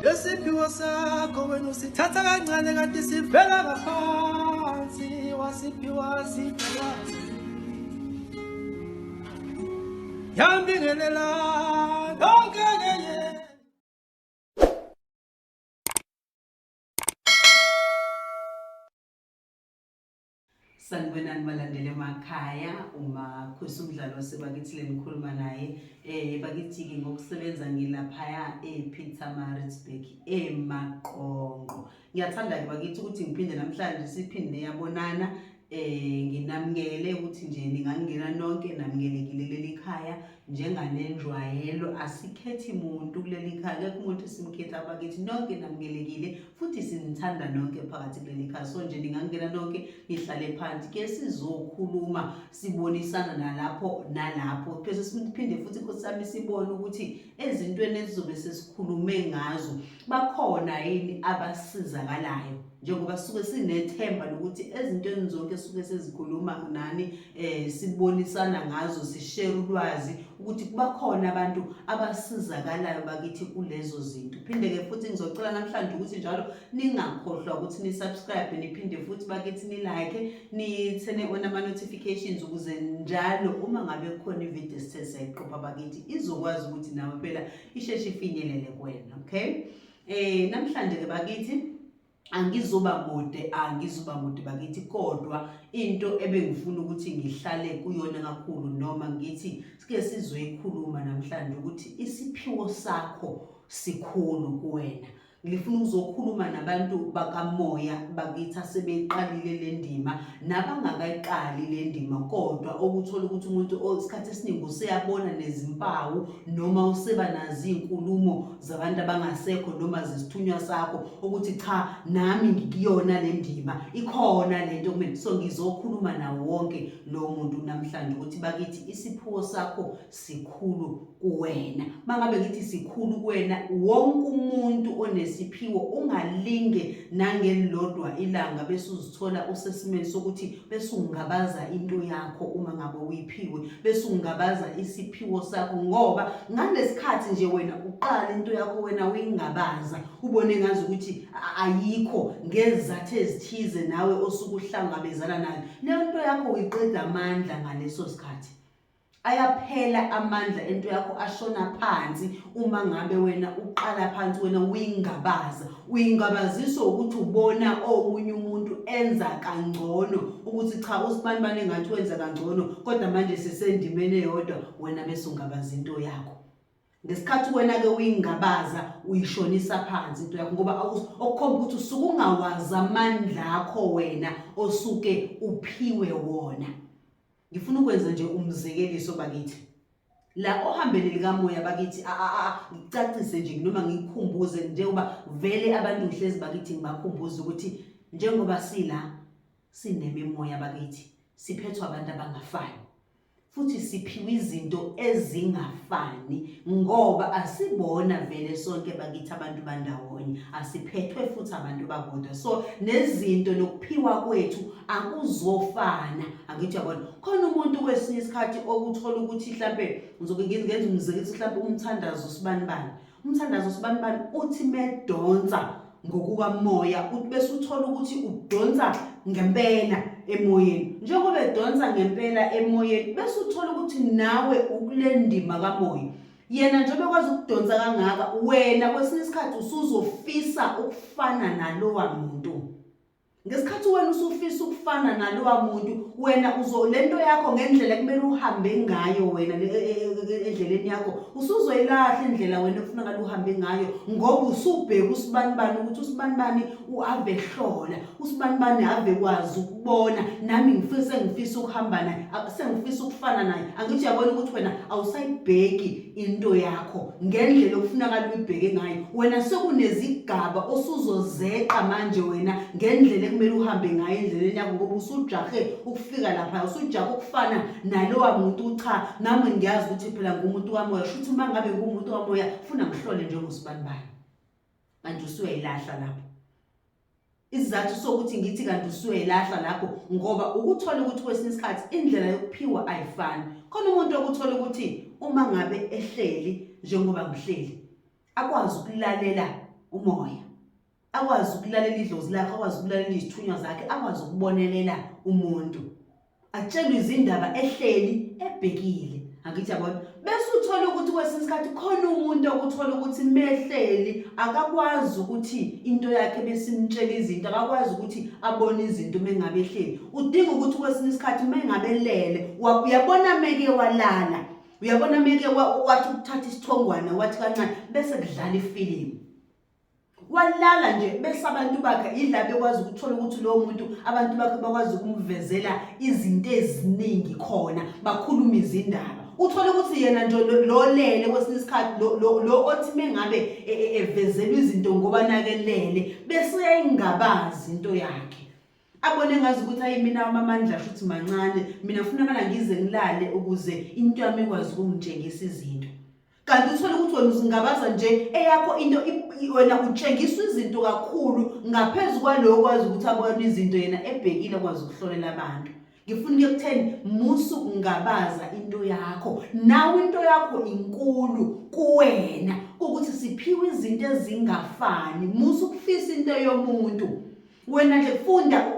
Lesiphiwo sakho wena usithatha kancane kanti sivela ngaphansi wasiphiwa sibhekazi. Yambingelela yonke ngenye. Sanibonani balandeli emakhaya uma khusa umdlalo wasebakithi lenikhuluma naye eh bakithi ke ngokusebenza ngilaphaya ePietermaritzburg eMaqonqo. Ngiyathanda ke bakithi ukuthi ngiphinde namhlanje siphinde yabonana eh nginamukele ukuthi nje ningangena nonke namukelekile kuleli khaya njenganenjwayelo asikhethi muntu kuleli khaya akekho umuntu esimkhetha bakithi nonke namukelekile futhi sinithanda nonke phakathi kuleli khaya so nje ningangena nonke nihlale phansi ke sizokhuluma sibonisana nalapho nalapho phese siphinde futhi nkosi yami sibone ukuthi ezintweni esizobe sesikhulume ngazo bakhona yini abasizakalayo njengoba suke sinethemba lokuthi ezintweni zonke suke sezikhuluma nani eh sibonisana ngazo sishare ulwazi ukuthi kubakhona abantu abasizakalayo bakithi kulezo zinto phinde ke futhi ngizocela namhlanje ukuthi njalo ningakhohlwa ukuthi ni subscribe niphinde futhi bakithi ni like nithene on ama notifications ukuze njalo uma ngabe kukhona ivideo esithe sayiqopha bakithi izokwazi ukuthi nawe phela isheshe ifinyelele kuwena okay. Eh namhlanje ke bakithi angizuba mude angizuba mude bakithi kodwa into ebengifuna ukuthi ngihlale kuyona kakhulu noma ngithi sike sizoyikhuluma namhlanje ukuthi isiphiwo sakho sikhulu kuwena. Ngifuna ukuzokhuluma nabantu bakamoya bakithi asebeqalile le ndima nabangakayiqali le ndima kodwa okuthola ukuthi umuntu isikhathi esiningi useyabona nezimpawu noma useba nazo iy'nkulumo zabantu abangasekho noma zesithunywa sakho ukuthi cha nami ngikuyona le ndima ikhona le nto kumele so ngizokhuluma nawo wonke lo muntu namhlanje ukuthi bakithi isiphiwo sakho sikhulu kuwena mangabe ngithi sikhulu kuwena wonke umuntu onesiphiwo ungalinge nangelilodwa ilanga bese uzithola usesimeni sokuthi bese ungabaza into yakho uma ngabe uyiphiwe bese ungabaza isiphiwo sakho ngoba ngalesikhathi nje wena uqala into yakho wena uyingabaza ubone ngazi ukuthi ayikho ngezathu ezithize nawe osuke uhlangabezana nayo leyo nto yakho uyiqeda amandla ngaleso sikhathi Ayaphela amandla ento yakho ashona phansi uma ngabe wena uqala phansi wena uyingabaza. Uyingabaziswa ukuthi ubona omunye umuntu enza kangcono ukuthi cha usibanibani engathi wenza kangcono kodwa manje sisendimeni eyodwa wena bese ungabaza into yakho. Ngesikhathi wena-ke uyingabaza uyishonisa phansi into yakho ngoba okukhomba ukuthi usuke ungawazi amandla akho wena osuke uphiwe wona. Ngifuna ukwenza nje umzekeliso bakithi. La ohambeni likamoya bakithi ngicacise nje noma ngikukhumbuze njengoba vele abantu ngihlezi bakithi ngibakhumbuza ukuthi njengoba sila sinemimoya bakithi siphethwe abantu abangafani futhi siphiwe izinto ezingafani ngoba asibona vele sonke bakithi abantu bandawonye asiphethwe futhi abantu babodwa so nezinto nokuphiwa kwethu akuzofana angithi uyabona khona umuntu kwesinye isikhathi okuthola ukuthi mhlampe ngizoke ngenza umzekeliso mhlampe umthandazo usibanibani umthandazo usibanibani uthi medonsa ngokukamoya uthi bese uthola ukuthi udonsa ngempela emoyeni njengoba edonsa ngempela emoyeni bese uthola ukuthi nawe ukule ndima kamoya yena njengoba ekwazi ukudonsa kangaka wena kwesinye isikhathi usuzofisa ukufana nalowa muntu Ngesikhathi wena usufisa ukufana nalowa muntu wena uzo lento yakho ngendlela kumele uhambe ngayo wena e, e, e, endleleni yakho usuzoyilahla indlela wena okufunakala uhambe ngayo ngoba usubheka usibanibani ukuthi usibanibani uave hlola usibanibani ave kwazi ukubona nami ngifisa ngifisa ukuhamba naye sengifisa ukufana naye angithi uyabona ukuthi wena awusayibheki into yakho ngendlela okufunakala uyibheke ngayo wena sekunezigaba osuzozeqa manje wena ngendlela ekumele uhambe ngayo endleleni yakho ngoba usujahe ukufika lapha usujahe ukufana nalowa muntu cha nami ngiyazi ukuthi phela ngumuntu kamoya shuthi uma ngabe ngumuntu kamoya funa ngihlole njengosibanibani kanti usuyayilahla lapho Isizathu sokuthi ngithi kanti usuyayilahla lapho ngoba ukuthola ukuthi kwesinye isikhathi indlela yokuphiwa ayifani. Khona umuntu okuthola ukuthi uma ngabe ehleli njengoba ngihleli akwazi ukulalela Umoya. Akwazi ukulalela idlozi lakhe, akwazi ukulalela izithunywa zakhe, akwazi ukubonelela umuntu. Atshelwe izindaba ehleli ebhekile. Angithi yabona, bese uthola ukuthi kwesinye isikhathi khona umuntu okuthola ukuthi mehleli akakwazi ukuthi into yakhe besimtshela izinto, akakwazi ukuthi abone izinto mengabe ehleli. Udinga ukuthi kwesinye isikhathi mengabe elele, uyabona meke walala, uyabona meke wathi ukuthatha isithongwana wathi kancane bese kudlala ifilimu. Walala nje bese abantu bakhe yila bekwazi ukuthola ukuthi lowo muntu abantu bakhe bakwazi ukumvezela izinto eziningi khona, bakhuluma izindaba. Uthole ukuthi yena nje lolele kwesinye isikhathi lo othi mengabe e, e, evezelwa izinto ngoba nakelele bese uyayingabazi into yakhe. Abone ngazi ukuthi ayi mina amandla shuthi mancane, mina kufunakala ngize ngilale ukuze into yami ikwazi ukungitshengisa izinto. Kanti uthole ukuthi wena uzingabaza nje eyakho into, wena utshengiswa izinto kakhulu ngaphezu kwalowo okwazi ukuthi abone izinto yena ebhekile akwazi ukuhlolela abantu. Ngifuna ukuya ekutheni musa ukungabaza into yakho, nawe into yakho inkulu kuwena ukuthi siphiwe izinto ezingafani. Musa ukufisa into yomuntu. Wena nje funda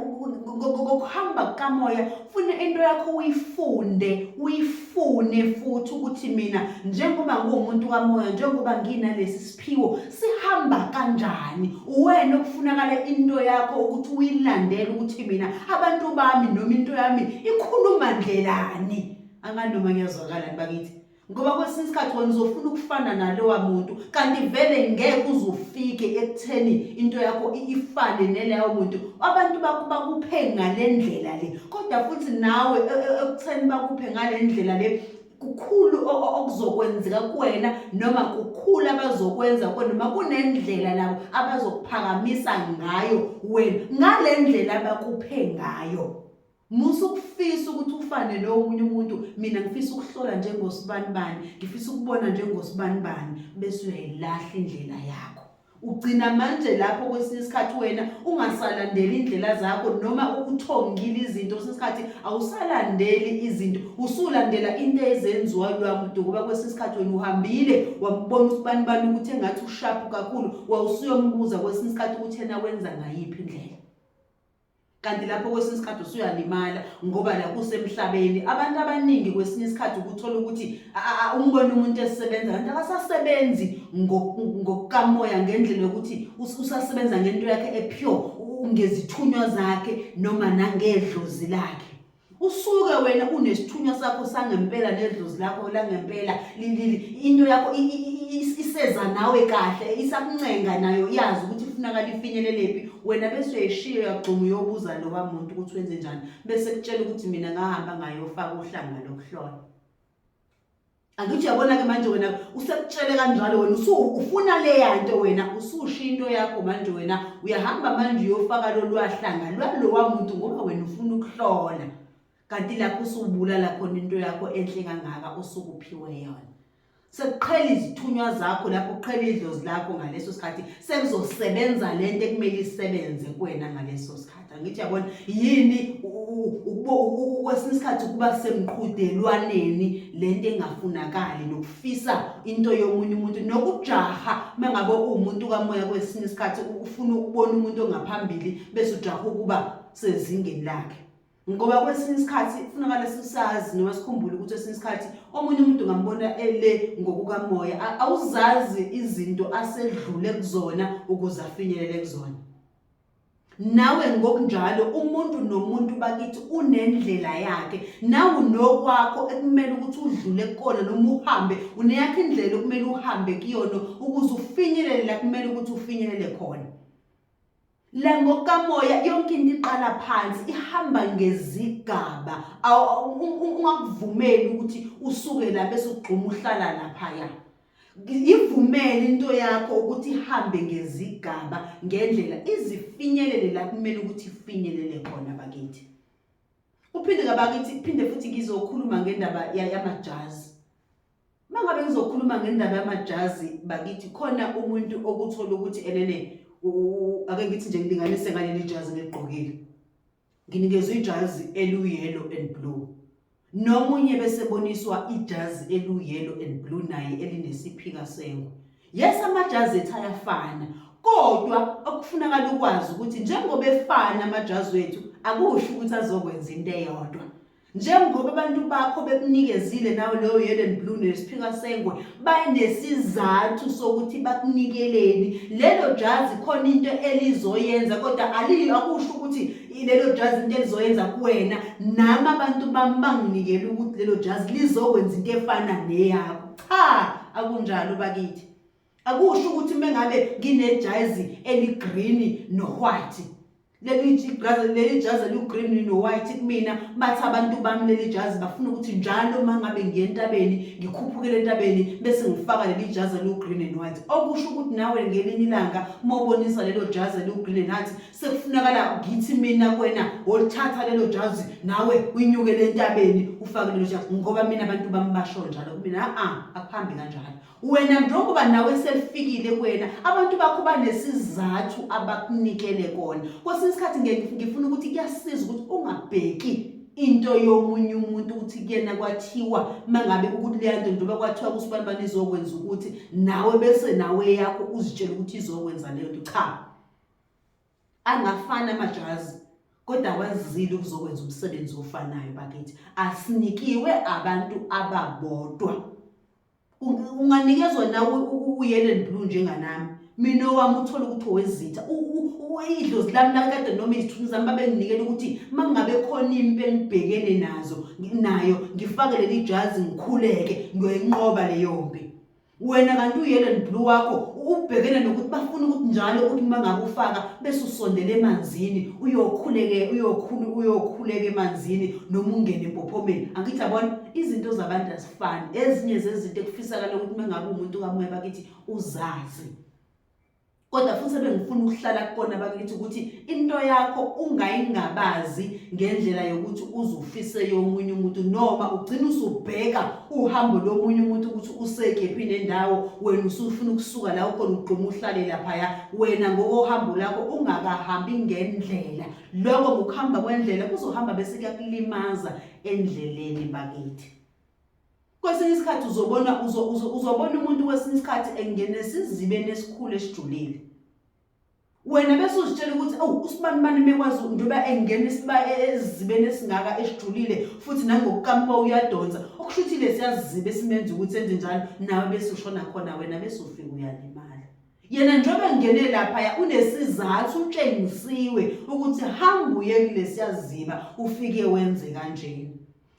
ngokuhamba kukamoya, funa into yakho uyifunde, uyifune futhi ukuthi mina njengoba ngiwumuntu kamoya, njengoba nginalesi siphiwo sihamba kanjani. Uwena okufunakala into yakho ukuthi uyilandele ukuthi mina abantu bami noma into yami ikhuluma ndlelani. Anganoma ngiyazwakala bakithi. Ngoba kwesinye isikhathi wena uzofuna ukufana nalowa muntu kanti vele ngeke uze ufike ekutheni into yakho ifane neleyo muntu. Abantu bakho bakuphe ngale ndlela le, kodwa futhi nawe ekutheni bakuphe ngale ndlela le kukhulu okuzokwenzeka kuwena noma kukhulu abazokwenza kuwena noma kunendlela nabo abazokuphakamisa ngayo wena ngale ndlela abakuphe ngayo. Musa ukufisa ukuthi ufane nomunye umuntu, mina ngifisa ukuhlola njengosibanibani, ngifisa ukubona njengosibanibani, bese uyayilahla indlela yakho. Ugcina manje lapho kwesinye isikhathi wena ungasalandeli indlela zakho noma uthongile izinto, kwesinye isikhathi awusalandeli izinto, usulandela into ezenziwa loya muntu ngoba kwesinye isikhathi wena uhambile wambona usibanibani ukuthi engathi ushaphu kakhulu, wawusuyombuza kwesinye isikhathi ukuthi yena wenza ngayiphi indlela. Kanti lapho kwesinye isikhathi usuyalimala ngoba la kusemhlabeni abantu abaningi kwesinye isikhathi ukuthola ukuthi umbona umuntu esebenza kanti akasasebenzi ngokukamoya ngendlela yokuthi usasebenza ngento yakhe epure ngezithunywa zakhe noma nangedlozi lakhe. Usuke wena unesithunywa sakho sangempela nedlozi lakho langempela, into yakho iseza nawe kahle, isakuncenga nayo yazi ukuthi ifunakala ifinyelelephi. Wena bese uyayishiya uyagxuma uyobuza lowa muntu ukuthi wenze njani, bese kutshela ukuthi mina ngahamba ngayofaka uhlanga lokuhlola. Angithi uyabona-ke manje wena usekutshele kanjalo wena ufuna leya nto wena usushiya into yakho manje wena uyahamba manje uyofaka lolwahlanga lwalowa muntu ngoba wena ufuna ukuhlola, kanti lapho usubulala khona into yakho enhle kangaka osukuphiwe yona. Sekuqhela izithunywa zakho lapho kuqhela idlozi lakho ngaleso sikhathi, sekuzosebenza lento ekumele isebenze kuwena ngaleso sikhathi. Angithi yabona yini kwesinye isikhathi ukuba semqhudelwaneni lento engafunakali nokufisa into yomunye umuntu nokujaha mengabe uwumuntu kamoya kwesinye isikhathi ufuna ukubona umuntu ongaphambili bese ujaha ukuba sezingeni lakhe. Ngoba kwesinye isikhathi kufunakala sisazi noma sikhumbule ukuthi kwesinye isikhathi omunye umuntu ungambona ele ngokukamoya, awuzazi izinto asedlule kuzona ukuze afinyelele kuzona. Nawe ngokunjalo umuntu nomuntu bakithi unendlela yakhe, nawe unokwakho ekumele ukuthi udlule kukona noma uhambe, uneyakho indlela okumele uhambe kuyona ukuze ufinyelele la kumele ukuthi ufinyelele khona. La ngokukamoya yonke into iqala phansi, ihamba ngezigaba. Ungakuvumeli ukuthi usuke la bese ugxuma uhlala laphaya. Ivumele into yakho ukuthi ihambe ngezigaba ngendlela izifinyelele la kumele ukuthi ifinyelele khona bakithi. Uphinde kabakithi phinde futhi ngizokhuluma ngendaba yamajazi. Mangabe ngizokhuluma ngendaba yamajazi bakithi, khona umuntu okuthola ukuthi enene ake ngithi nje ngilinganise ngaleli jazi ngiligqokile. Nginikezwe ijazi eliwu-yellow and blue. Nomunye bese boniswa ijazi eliwu-yellow and blue naye elinesiphika sengwe. Yes, amajazi ethu ayafana. Kodwa okufunakala ukwazi ukuthi njengoba efana amajazi wethu akusho ukuthi azokwenza into eyodwa. Njengoba abantu bakho bekunikezile nawe leyo yellow and blue nesiphika sengwe banesizathu sokuthi bakunikeleni lelo jazi khona into elizoyenza kodwa aliyo akusho ukuthi lelo jazi into elizoyenza kuwena nami abantu bami banginikele ukuthi lelo jazi lizokwenza into efana neyakho cha akunjalo bakithi akusho ukuthi mengabe nginejazi eligreen no-white leli jazi leli jazi eligreen no-white kumina bathi abantu bami leli jazi bafuna ukuthi njalo uma ngabe ngiye entabeni ngikhuphukele entabeni bese ngifaka leli jazi eligreen and white okusho ukuthi nawe ngelinye ilanga uma ubonisa lelo jazi eligreen and white sekufunakala ngithi mina kwena wolithatha lelo jazi nawe uyinyukele entabeni ufake lelo jazi ngoba mina abantu bami basho njalo kumina a akuhambi kanjalo Wena njengoba nawe selifikile kuwena abantu bakho banesizathu abakunikele kona. Kwesinye isikhathi ngifuna ukuthi kuyasiza ukuthi ungabheki into yomunye umuntu ukuthi kuyena kwathiwa mangabe ukuthi leya nto njengoba kwathiwa kusibanibani izokwenza ukuthi nawe bese nawe yakho uzitshela ukuthi izokwenza leyo nto cha angafana amajazi kodwa awazile ukuzokwenza umsebenzi ofanayo bakithi asinikiwe abantu ababodwa Unganikezwa nawe u-yellow and blue njenganami. Mina owami uthole ukuthi owezitha. Idlozi lami lakade noma izithunywa zami babenginikela ukuthi uma kungabe khona impi engibhekene nazo nayo ngifake leli jazi ngikhuleke ngiyoyinqoba leyo mpi. Wena kanti u-yellow and blue wakho ubhekene nokuthi bafuna ukuthi njalo ukuthi uma ngabe ufaka bese usondela emanzini uyokhuleke uyokhulu uyokhuleka emanzini noma ungene empophomeni. Angithi yabona izinto zabantu fani ezinye zezinto ekufisakala ukuthi mengabe umuntu kamoya bakithi uzazi kodwa futhi ebengifuna ukuhlala kukona bakithi ukuthi into yakho ungayingabazi ngendlela yokuthi uzufise yomunye umuntu noma ugcina usubheka uhambo lomunye umuntu ukuthi usekephi nendawo wena usufuna ukusuka la ukhona ugquma uhlale laphaya wena ngokohambo lakho ungakahambi ngendlela lokho ngokuhamba kwendlela kuzohamba bese kuyakulimaza endleleni bakithi kwesinye isikhathi uzobona uzobona umuntu kwesinye isikhathi engena esizibeni esikhulu esijulile wena bese uzitshela ukuthi awu usibanibani mekwazi njengoba engena isiba ezibeni esingaka esijulile futhi nangokukampa uyadonsa okusho ukuthi lesiyazibe esimenza ukuthi enze njalo nawe bese ushona khona wena bese ufika uyalimala Yena njengoba engene laphaya unesizathu utshengisiwe ukuthi hamba uye kulesiyaziba ufike wenze kanjena.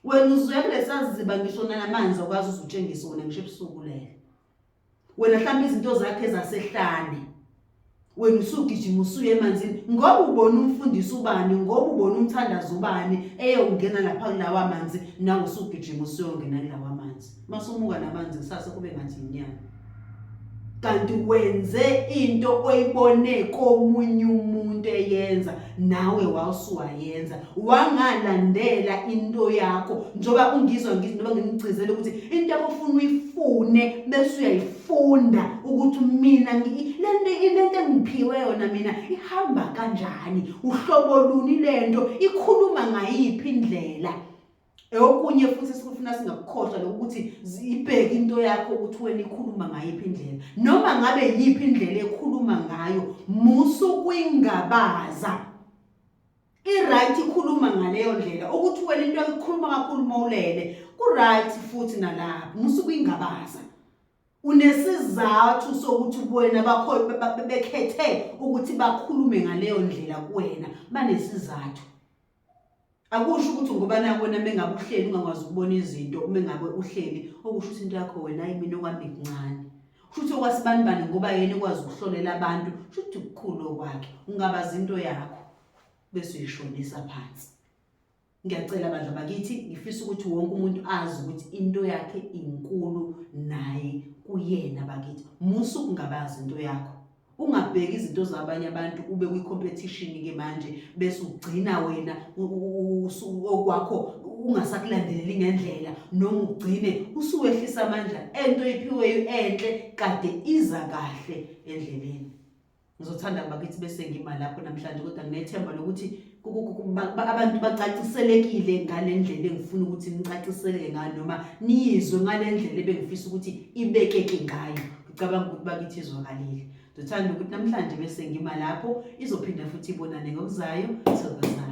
Wena uzoya kulesiyaziba ngisho nanamanzi awukwazi uzutshengise wona ngisho ebusuku lele. Wena mhlawumbe izinto zakhe zasehlane. Wena usugijima usuya emanzini ngoba ubona umfundisi ubani ngoba ubona umthandazo ubani eyongena lapha kulawa manzi nawe usugijima usuyongena kulawa manzi. Masumuka namanzi kusasa kube ngathi inyama. Kanti wenze into oyibone komunye umuntu eyenza nawe wawusuwayenza wangalandela into yakho njengoba ungizwa ngithi noma ngimgcizele ukuthi into yakho ufuna uyifune bese uyayifunda ukuthi mina lento lento engiphiwe yona mina ihamba kanjani uhlobo luni lento ikhuluma ngayiphi indlela Okunye futhi esikufuna singakukhohlwa lokhu ukuthi ibheke into yakho ukuthi wena ikhuluma ngayiphi indlela. Noma ngabe yiphi indlela ekhuluma ngayo, musa ukuyingabaza. I-right ikhuluma ngaleyo ndlela ukuthi wena into yakho ikhuluma kakhulu uma ulele, ku-right futhi nalapho, musa ukuyingabaza. Unesizathu sokuthi wena bakho bekhethe ukuthi bakhulume ngaleyo ndlela kuwena, banesizathu. Akusho ukuthi ngoba naku wena mengabe uhleli ungakwazi ukubona izinto uma ngabe uhleli okusho ukuthi into yakho wena ayi mina okwami kuncane. Kusho ukuthi okwasibanibani ngoba yena ekwazi ukuhlolela abantu kusho ukuthi kukhulu okwakhe. Ungabazi into yakho bese uyishonisa phansi. Ngiyacela bandla bakithi ngifisa ukuthi wonke umuntu azi ukuthi into yakhe inkulu naye kuyena bakithi. Musa ukungabazi into yakho. Ungabheki izinto zabanye abantu ube kwi-competition ke manje bese ugcina wena okwakho ungasakulandeleli ngendlela noma ugcine usuwehlisa amandla ento iphiweyo enhle kade iza kahle endleleni. Ngizothanda bakithi bese ngima lapho namhlanje kodwa nginethemba lokuthi abantu bacaciselekile ngale ndlela engifuna ukuthi nicaciseleke ngayo noma niyizwe ngale ndlela ebengifisa ukuthi ibekeke ngayo. Ngicabanga ukuthi bakithi izwakalile. Ngizothanda ukuthi namhlanje bese ngima lapho, izophinda futhi ibonane ngokuzayo. Thokozani.